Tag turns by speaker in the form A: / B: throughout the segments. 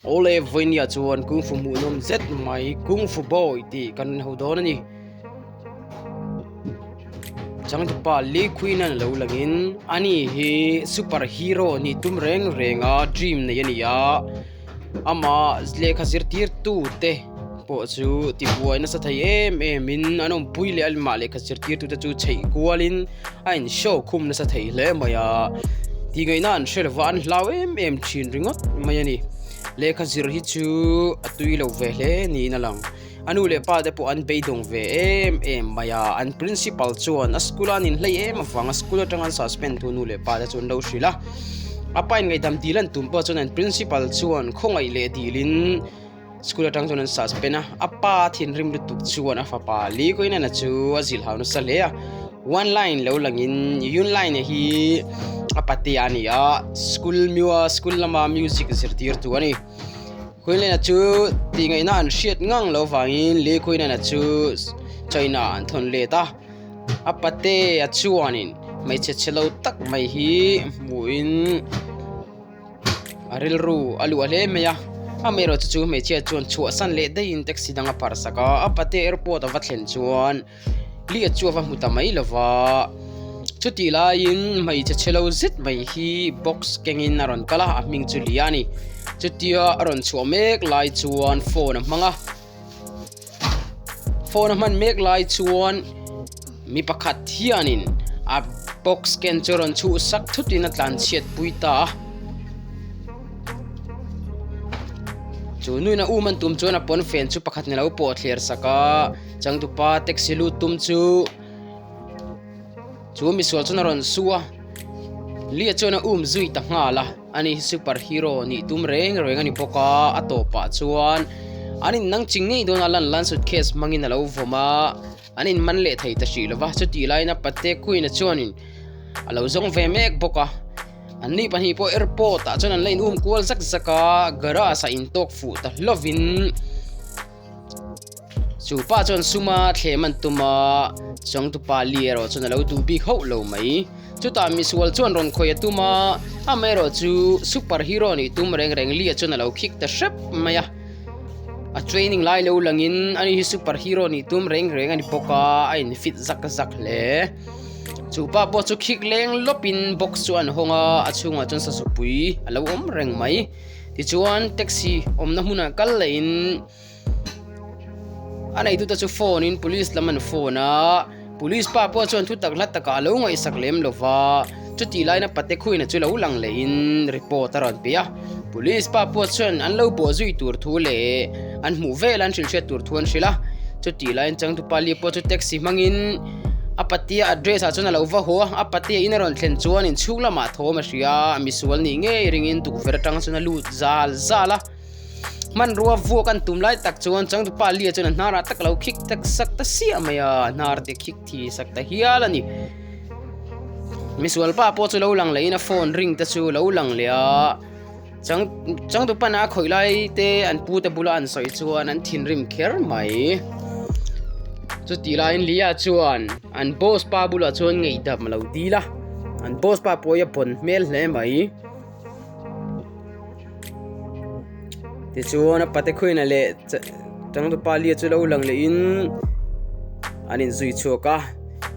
A: Awle vawinia chuan kungfu hmuhnawm zet mai kungfu boy tih kan ho dawn a ni. Changtupa Lee Queen-an lo langin ani hi super hero nih tum reng reng a dream nei a ni a, amah lehkha zirtirtu te pawh chu tibuai nasa thei em em in an awmpui leh amah lehkha zirtirtu te chu chheih kualin a in show khum nasa thei hle mai a, tih ngaihna an hre lova an hlau em em thin ringawt mai a ni. Lehkha zir hi chu a tui lo ve hle niin a lang. A nu leh pa te pawh an beidawng ve em em mai a, an principal chuan a school a an inhlei em avanga school atanga an suspend thu nu leh pa te chu an lo hrilh a. A pa in ngaihdam dil an tum pawh chuan an principal chuan khawngaih leh dilin school atang chuan an suspend a, a pa thinrim lutuk chuan a fapa Lee Kuinan-a chu a zilh hau nasa hle a, one line lo langin Yun Line-a hi a patea a ni a, school miua school lama music zirtirtu a ni. Kuinan-a chu tih ngaihna an hriat ngang lo vangin Lee Kuinan-a chu China an thawn let a, a patea chuanin hmeichhe chhe lo tak mai hi hmuhin. A rilru a luah hle mai a, amaherawhchu chu hmeichhia chuan chhuahsan leh daihin taxi dang a phar sak a, a pate airport a va thlen chuan Lia chu a va hmu ta mai lo va, chutih laiin hmeichhe chhe lo zet mai hi box kengin a rawn kal a, a hming chu Lia a ni, chutia a rawn chhuah mek lai chuan phone a hmang a. Phone a hman mek lai chuan mi pakhat hianin a box ken chu a rawn chhuh sak thutin a tlan chhiat pui ta a. Chu nuin a um an tum chuan a pawnfen chu pakhat ni lo pawh a thler sak a, changtupa taxi lut tum chu chu misual chuan a rawn su a, Lia chuan a um zui ta nghal a. Ani hi super hero nih tum reng reng a ni bawk a, a tawpah chuan an in nang ching ngei dawn a lan lan suitcase hmangin a lo vawm a, an in man leh thei ta hrih lo va, chutih laiin a pate Queen-a chuanin a lo zawng ve mek bawk a, an ni pahnih pawh airport ah chuan an la in um kual zak zak a, garage ah in tawk fuh ta hlovin. Chu pa chuan suma thlem an tum a, chawngtupa li erawh chuan a lo duh bik hauh lo mai. Chutah misual chuan rawn khawih a tum a, amaherawh chu super hero nih tum reng reng lia chuan a lo khik ta hrep mai a. A training lai lo langin ani hi super hero nih tum reng reng a ni bawk a, a in fit zak zak hle. Chu pa pawh chu khik leng lawpin box chu an hawng a, a chhungah chuan sazupui a lo awm reng mai. Tichuan taxi awmna hmunah kal lehin a neitute chu phone in police lam an phone a, police pa pawh chuan thu tak hla takah a lo ngaihsak lem lo va, chutih laina pate khuina chu lo lang lehin report a rawn pe a, police pa pawh chuan an lo bawh zui tur thu leh an hmuh vel an hrilhhriat tur thu an hrilh a, chutih laiin changtupa li pawh chu taxi hmangin a patea address ah chuan a lo va haw a, a patea in a rawn thlen chuan inchhung lamah thawm a hria a, misual nih ngei ringin tukverh atang chuan a lut zal zal a. Hmanrua vuak an tum lai tak chuan changtupa lia chuan a hnarah tak a lo khik tak sak ta siah mai a, a hnar te khik thi sak ta hial a ni. Misual pa pawh chu lo lang lehin a phone ring te chu lo lang leh a, chang changtupa na a khawih lai te an pu te bula an sawi chuan an thinrim kher mai. Chutih laiin Lia chuan an boss pa bulah chuan ngaihdam a lo dil a, an boss pa pawh hi a pawn hmel hle mai. Tichuan a pate khuaina leh changtupa lia chu lo lang lehin an inzui chhuak a,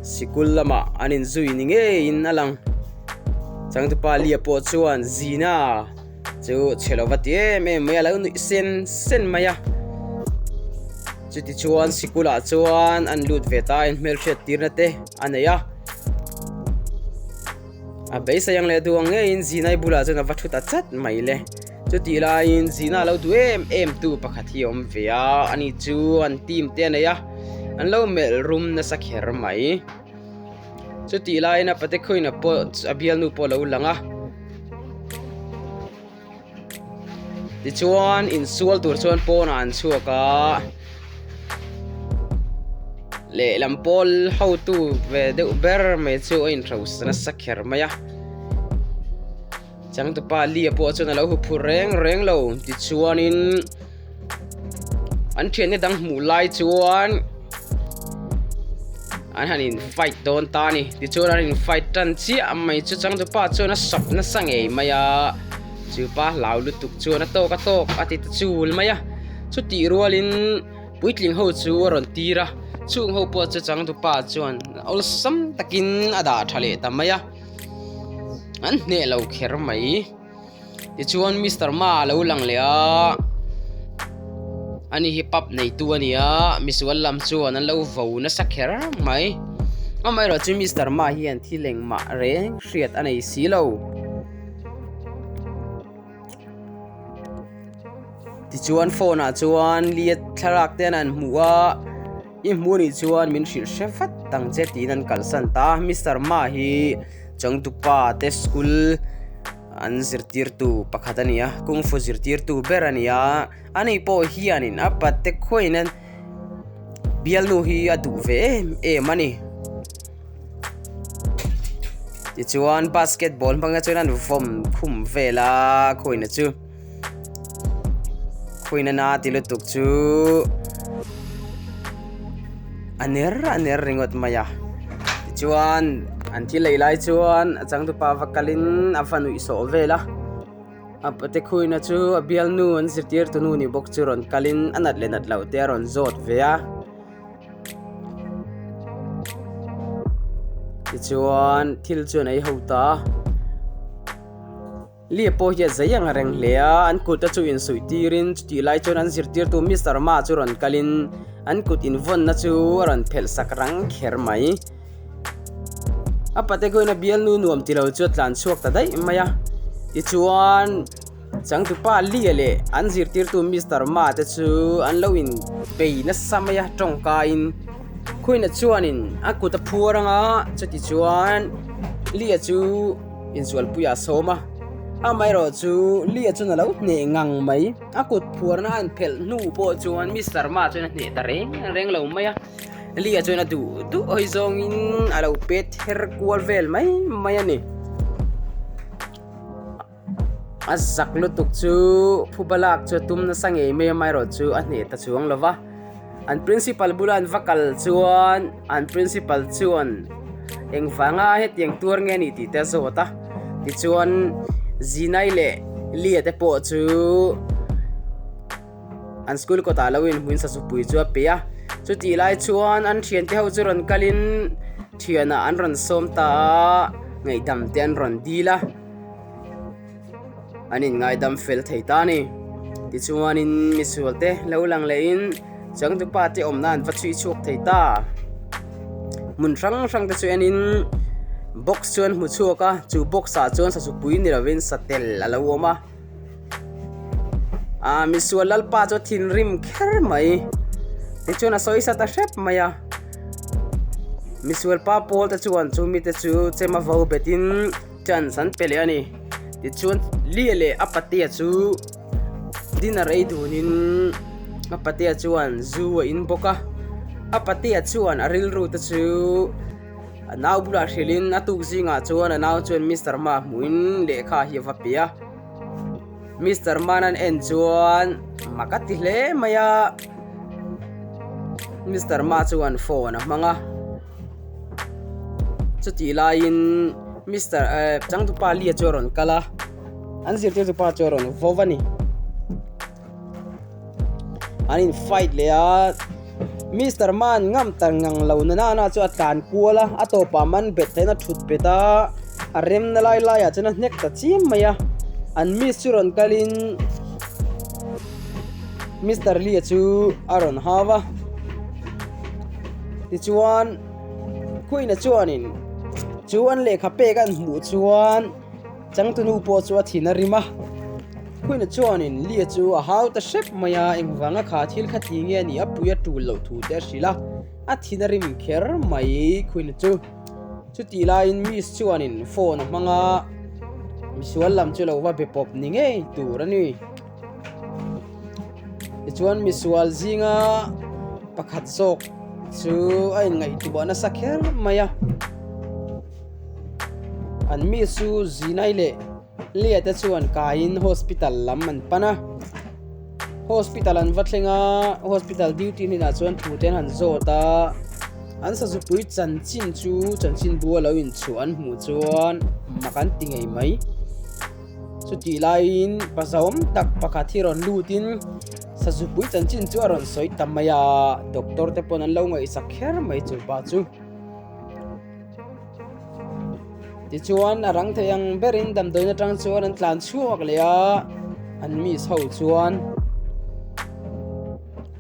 A: sikul lamah an inzui ni ngeiin a lang. Changtupa lia pawh chuan Zina chu chhe lo va ti em em mai a, lo nuih sen sen mai a. Chutichuan sikulah chuan an lut ve ta a, inhmelhriat tirna te a nei a. A beisei ang leh duh ang ngeiin Zinai bulah chuan a va thu ta chat mai le. Chutih laiin Zina lo duh em em tu pakhat hi a awm ve a, ani chu an team te a nei a, an lo melh rum nasa kher mai. Chutih laiin a pate khawiin a pawh a bialnu pawh a lo lang a. Tichuan insual tur chuan pawnah an chhuak a, lehlam pawl hotu ve deuh ber mai chu a inhrosa nasa kher mai a, changtupa Lia pawh chuan a lo huphurh reng reng lo tichuanin an thiante dang hmuh lai chuan an han in fight dawn ta a ni tichuan an in fight tan chiah mai chu changtupa chuan a sawp nasa ngei mai a. Chu pa hlau lutuk chuan a tawk a tawk a ti ta chul mai a. Chutih rualin puitling ho chu a rawn tir a, chung ho pawh chu changtupa chuan awlsam takin a dah tha leh ta mai a, an hneh lo kher mai. Tichuan Mister Ma a lo lang leh a, ani hi pub neitu a ni a, misual lam chuan an lo vo nasa kher mai. Amaherawhchu Mister Ma hian thil engmah reng hriat a nei si lo. Tichuan phone ah chuan lia thlalak te an han hmuh a, i hmuh anih chuan min hrilh hre vat ang che tiin an kalsan ta a. Mister Ma hi Changtupa te school an zirtirtu pakhat a ni a, kung fu zirtirtu ber a ni a, ani pawh hianin a pate khawiin a bialnu hi a duh ve em em a ni. Tichuan basketball hmang chuan an vawm khum vel a khawina chu khawina na ti lutuk chu a ner a ner ringawt mai a tichuan an thil ei lai chuan a changtupa va kalin a va nuih sawh vel a a pate khawina chu a bialnu an zirtirtu nu ni bawk chu rawn kalin a nat leh nat loh te a rawn zawt ve a. Tichuan thil chuan a ei ho ta a, Lia pawh hi a zei ang reng hle a, an kut te chu insuih tirin chutih lai chuan an zirtirtu Mister Ma chu rawn kalin an kut invawnna chu a rawn phelh sak rang kher mai. A pate khuin a bialnu nuam tilo chu a tlan chhuak ta daih mai a, tichuan. Changtupa Lia leh an zirtirtu Mister Ma te chu an lo in bei nasa mai a tawngkaiin Queen-a chuanin a kut a phuar ang a, chuti chuan Lia chu insualpuiah a sawm a, amaherawh chu Lia chuan a lo hneh ngang mai, a kut phuarna a han phelh hnu pawh chuan Mister Ma chuan a hneh ta reng reng lo mai a, Lia chuan a duh duh hawi zawngin a lo pet her kual vel mai mai a ni. A zak lutuk chu phuba lak chu a tum nasa ngei mai a amaherawh chu a hneh ta chuang lo va an principal bula an va kal chuan an principal chuan engvanga hetiang tuar nge a nih tih te a zawt a tichuan Zinai leh Lia te pawh chu an school kawtah lo inhmuin sazupui chu a pe a chutih lai chuan an thiante ho chu rawn kalin thianah an rawn sawm ta a ngaihdam te an rawn dil a. An inngaidam fel thei ta a ni. Tichuanin misual te lo lang lehin changtupa te awmna an va chhui chhuak thei ta. Hmun hrang hrang te chu enin box chu an hmu chhuak a, chu box ah chuan sazupui ni lovin satel a lo awm a. Aaa misual lalpa chu a thinrim kher mai. Tichuan a sawi sa ta hrep mai a. Misual pa pawl te chuan chu mite chu chem a vo betin. Chance an pe leh a ni. Tichuan Lia leh a patea chu dinner ei dunin a patea chuan zu a in bawk a. A patea chuan a rilru te chu a nau bulah hrilhin a tuk zingah chuan a nau chuan Mister Ma hmuhin lehkha hi a va pe a. Mister Man an en chuan mak a ti hle mai a. Mister Ma chuan phone a hmang a. Chutih laiin Mister eh changtupa Lia chu a rawn kal a, an zirtirtupa chu a rawn vo a ni. An in fight leh a, Mister Man ngam ta ngang lo na nana chu a tlan kual a, a tawpah man bet theih in a thut bet a, a remna lai laiah chuan a hnek ta chiam mai a, an miss chu rawn kalin Mister Lia chu a rawn hau a. Tichuan Queen-a chuanin chu an lehkha pek an hmuh chuan changtunu pawh chu a thin a rim a. Queen-a chuanin Lia chu a hau ta hrep mai a, engvanga kha thil kha ti nge a nih a pui a tul loh thu te a hrilh a, a thin a rim kher mai Queen-a chu. Chutih laiin Miss chuanin phone a hmang a, misual lam chu lo va be pawp ni ngei tur a ni. Tichuan misual zinga pakhat zawk chu a inngaihtuah nasa kher mai a. An mi chu Zinai leh Lia te chuan kaiin hospital lam an pan a. Hospital an va thleng a, hospital duty hnenah chuan thu te an han zawt a. An sazupui chanchin chu chanchinbu a lo inchhuah an hmuh chuan mak an ti ngei mai. Chutih laiin pa zawm tak pakhat hi rawn lutin sazupui chanchin chu a rawn sawi ta mai a, doctor te pawn an lo ngaihsak kher mai chu pa chu. Tichuan a rang thei ang berin damdawiin atang chuan an tlan chhuak leh a, an miss ho chuan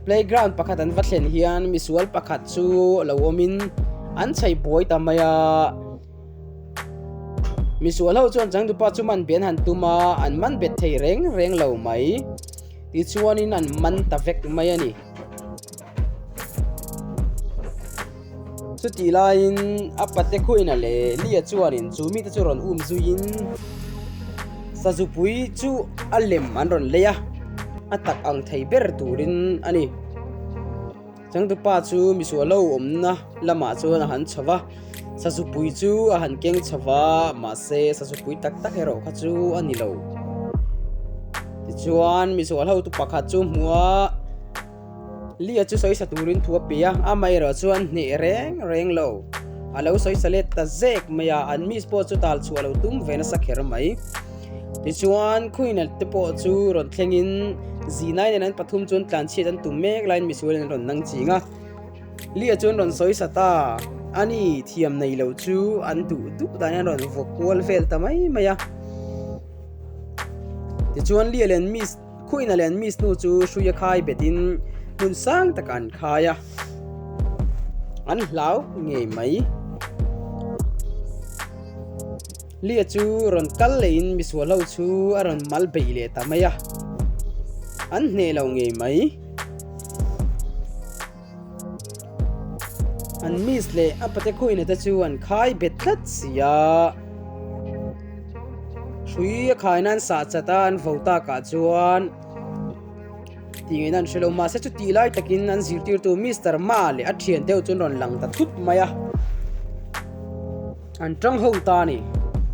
A: playground pakhat an va thlen hian misual pakhat chu lo awmin an chhei buai ta mai a. Misual ho chuan changtupa chu man be an han tum a, an man bet thei reng reng lo mai. Tichuanin an man ta vek mai a ni. Chutih laiin a pate khuaina leh Lia chuanin chu mite chu rawn um zuiin sazupui chu a lem an rawn lei a, a tak ang thei ber turin a ni. Changtupa chu misual lo awmna lamah chuan a han chho va, sazupui chu a han keng chho va, mahse sazupui tak tak erawh kha chu a ni lo. Tichuan misual hotu pakhat chu hmu a. Lia chu sawisa turin thu a pe a, amaherawh chuan hneh reng reng lo. A lo sawisa let ta zek mai a, an miss pawh chu tal chhuah lo tum ve nasa kher mai. Tichuan, Queen-a te pawh chu rawn thlengin Zinai nen an pathum chuan tlanchhiat an tum mek laiin misualin an rawn nang ching a. Lia chuan rawn sawisa ta, ani thiam nei lo chu an duh duh danin an rawn vawk kual vel ta mai mai a. Tichuan, Lia leh an miss. Khuina leh an miss nu chu hrui a khai betin hmun sang takah an khai a, an hlau ngei mai. Lia chu rawn kal lehin misual ho chu a rawn mal beih leh ta mai a, an hneh lo ngei mai. An miss leh a pate khuina te chu an khai bet tlat si a. Hrui a khai nan sah chat a an vo takah chuan tih ngei nan hre lo mahse chutih lai takin an zirtirtu Mister Ma leh a thian deuh chu an rawn lang ta thut mai a an tang ho ta a ni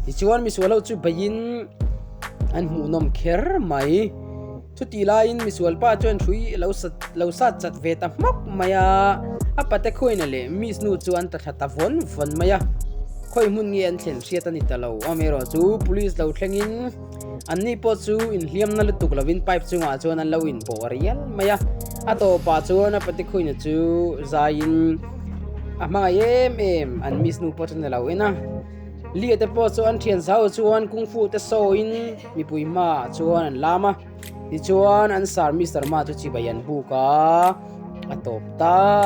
A: tichuan misual ho chu beiin an hmuhnawm kher mai. Chutih laiin misual pa chuan hrui lo sat lo sat chat ve ta hmawk mai a, a pate khuaina leh miss nu chu an ta thla ta vawn vawn mai a, khawi hmun nge an thlen hriat a ni ta lo. Amaherawh chu police lo thlengin anni pawh chu inhliamna lutuk lovin pipe chungah chuan an lo inbawh rial mai a, a tawpah chuan a pate khuaina chu zaiin a hmangaih em em an miss nu pawh chuan a lo en a, Lia te pawh chu an thian zau chuan kung fu te sawiin mipui hmaah chuan an lam a, tichuan an sir Mister Ma chu chibai an buk a, a tawp ta.